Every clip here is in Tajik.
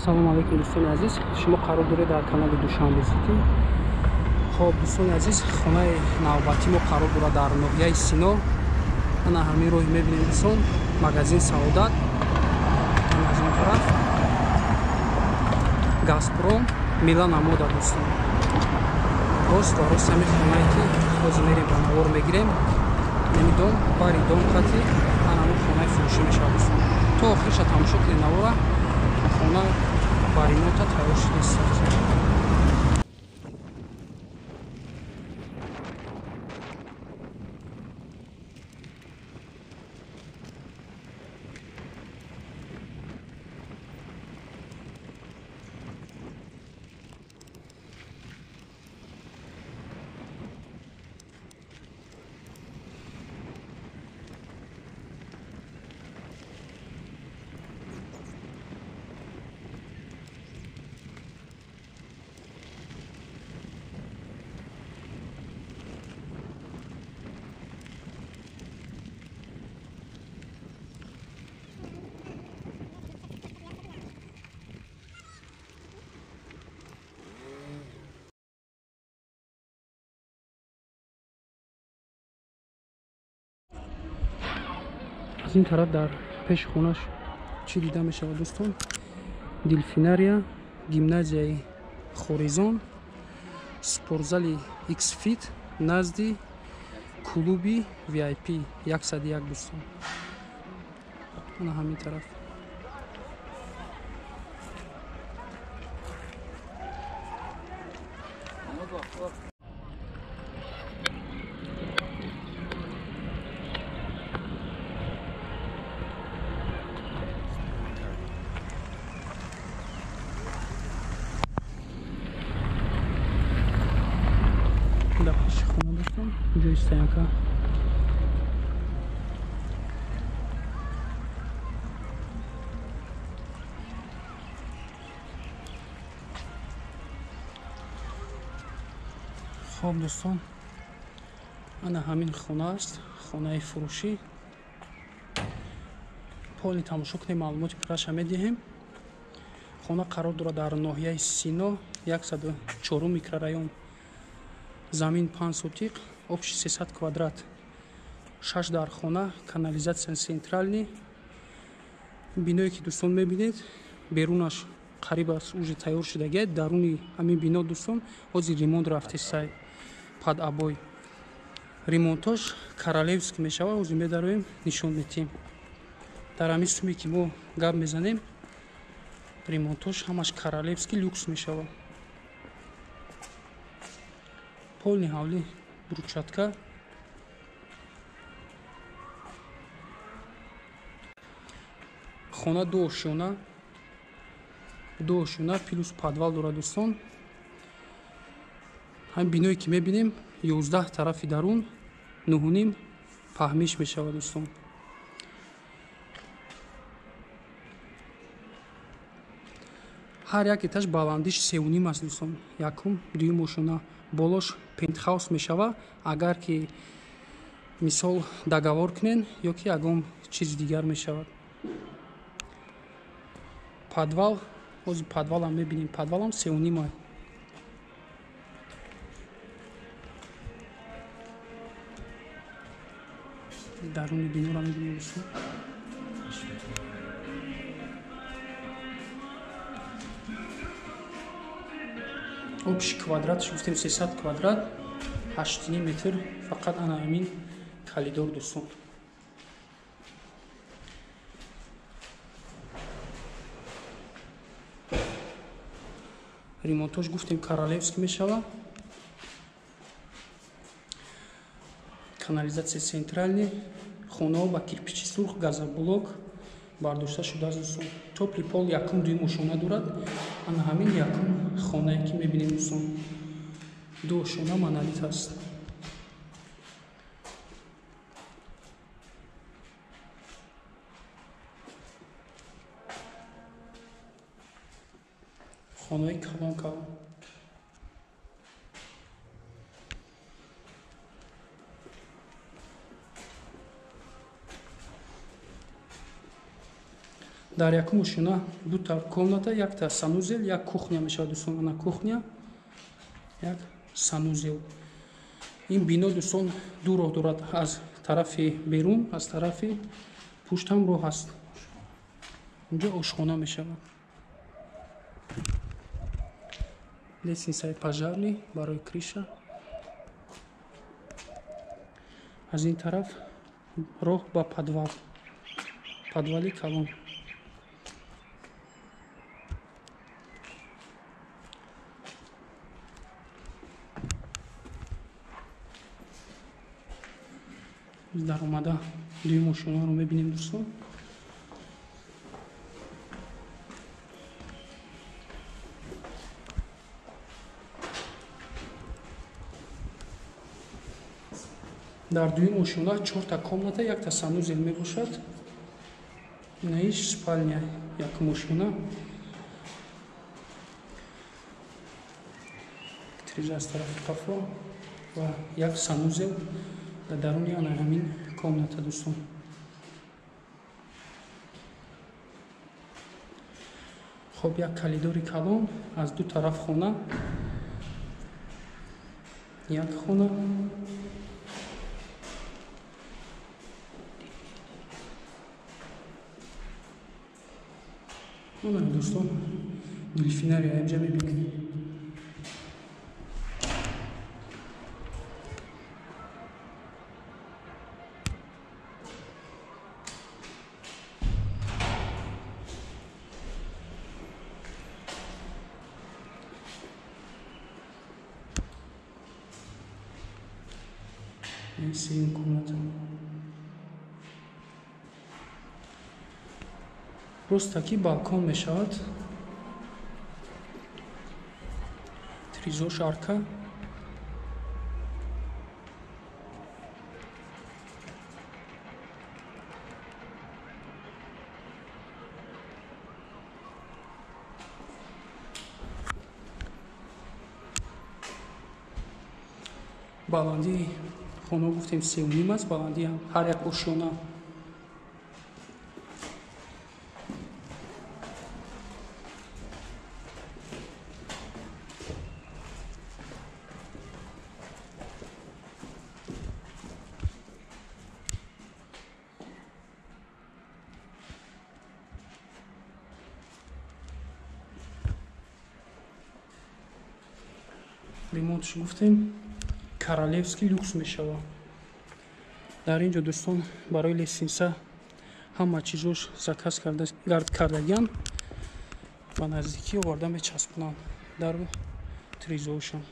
Ассалому алайкум дӯстони азиз, шумо қарор доред дар канали Душанбе Сити. Хоб дӯстони азиз, хонаи навбатӣ мо қарор дорад дар ноҳияи Сино. Ана ҳамин роҳи мебинем дӯстон, магазин Саодат. Ана аз он тараф Газпром Милана мода дӯстон. Рост ва рост ҳамин хонае ки ҳозир мерем ба навор мегирем, намедон бари дом хати ана ҳамин хонаи фурӯшӣ мешавад дӯстон. То охириша тамошо кунед навора. Хона ба ремонта тайёр шудааст. Аз ин тараф дар пеши хонаш чӣ дида мешавад дӯстон? Дельфинария, гимназияи Хорезон, спортзали X-Fit назди клуби VIP 101 дӯстон. Ана ҳамин тараф. Дар пеши хона дӯстон ҷои стоянка. Хоб дӯстон, ана ҳамин хона аст, хонаи фурӯшӣ. Поли тамошо кунем, маълумоти пурраша медиҳем. Хона қарор дорад дар ноҳияи Сино, 104 микрорайон. Замин 5 сотиқ, общий 300 квадрат. 6 дар хона, канализатсия центральный. Биное ки дӯстон мебинед, берунаш қариб аст уже тайёр шудагиад. Даруни ҳамин бино дӯстон ҳозир ремонт рафтесай под обой. Ремонтош королевский мешавад, ҳозир медароем, нишон медиҳем. Дар ҳамин суме ки мо гап мезанем, ремонтош ҳамаш королевский люкс мешавад. Полный ҳавли брусчатка. Хона ду ошёна плюс подвал дорад дӯстон. Ҳамин биное ки мебинем 11 тарафи дарун 9.5 паҳмиш мешавад дӯстон. Ҳар як этаж баландиш 3.5 аст дӯстон. Якум, дуюм ошёна болош пентхаус мешавад, агар ки мисол договор кунен ё ки ягон чизи дигар мешавад. Подвал, ҳозир подвалам мебинем, подвалам 3.5. Даруни биноро мебинем дӯстон. Общий квадратш гуфтем 300 квадрат, 8.5 метр фақат ана ҳамин коридор дӯстон. Ремонтош гуфтем королевский мешавад. Канализатсия центральный, хонаҳо ба кирпичи сурх, газоблок бардошта шудааст дӯстон. Топли пол якум дуюм ошёна дорад. Ана ҳамин якум хонае ки мебинем дӯстон, ду ошёна монолит аст. Хонаи калон калон. Дар якум ошёна дута комната, якта санузел, як кухня мешавад дӯстон. Ана кухня, як санузел. Ин бино дӯстон ду роҳ дорад, аз тарафи берун, аз тарафи пуштам роҳ аст. Инҷо ошхона мешавад. Лестницаи пожарный барои криша. Аз ин тараф роҳ ба подвал, подвали калон. Даромада дуюм ошёнаро мебинем дӯстон. Дар дуюм ошёна чорта комната, якта санузел мебошад. Инаиш спальня якум ошёна. Триза аз тарафи қафо ва як санузел дар даруни ана ҳамин комната дӯстон. Хоб, як калидори калон аз ду тараф хона, як хона. Ана дӯстон, дельфинария инҷа мебинем. Сеюм комната. Рост таки балкон мешавад. Тризош арка. Баландии хона гуфтем 3,5 аст, баландии ҳар як ошёна. Ремонтш гуфтем королевский люкс мешавад. Дар ин ҷо дӯстон барои лестница ҳама чизош заказ кардагиан, ба наздикӣ оварда мечаспонанд дар тризоошон.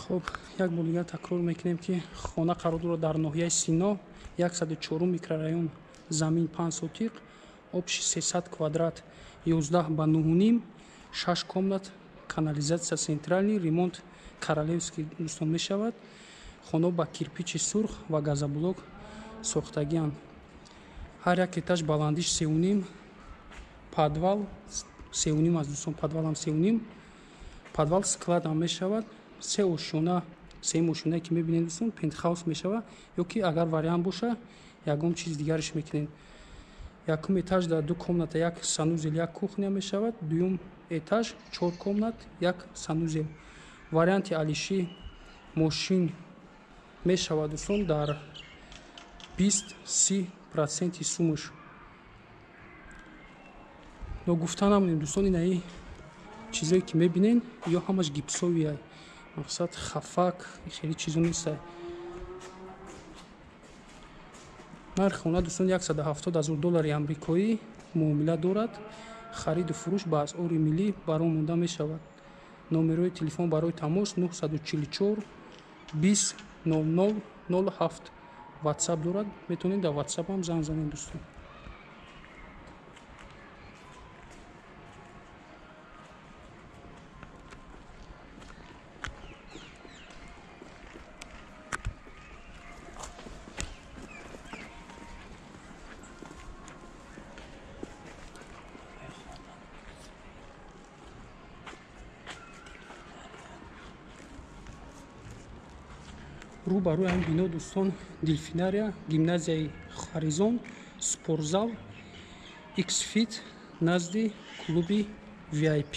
Хоб, як бор дигар такрор мекунем, ки хона қарор дорад дар ноҳияи Сино, 104 микрорайон, замин 5 сотиқ, общий 300 квадрат, 11 ба 9,5, 6 комнат, канализатсия центральный, ремонт королевский дӯстон мешавад. Хона ба кирпичи сурх ва газоблок сохтагианд. Ҳар як этаж баландиш 3,5, подвал 3,5 аст дӯстон, подвалам 3,5, подвал складам мешавад. Се ошёна, сеюм ошёнае ки мебинед дӯстон, пентхаус мешавад, ё ки агар вариант боша ягон чиз дигараш мекунед. Якум этаж дар ду комната, як санузел, як кухня мешавад. Дуюм этаж 4 комнат, як санузел. Варианти алиши мошин мешавад дӯстон дар 20-30% сумаш. Но гуфта намонем дӯстон, инаи чизое ки мебинед, ё ҳамаш гипсовия, мақсад хафак, хеле чизо нест. Нархи хона дӯстон 170 000 доллари амрикоӣ муомила дорад. Хариду фурӯш ба асъори миллӣ барон монда мешавад. Номерои телефон барои тамос 944 20 00 07. WhatsApp дорад, метавонед дар WhatsApp ҳам занг занед дӯстон. Рӯ ба рӯи ҳамин бино, дӯстон, дельфинария, гимназияи Хоризон, спортзал, Xfit, назди клуби VIP.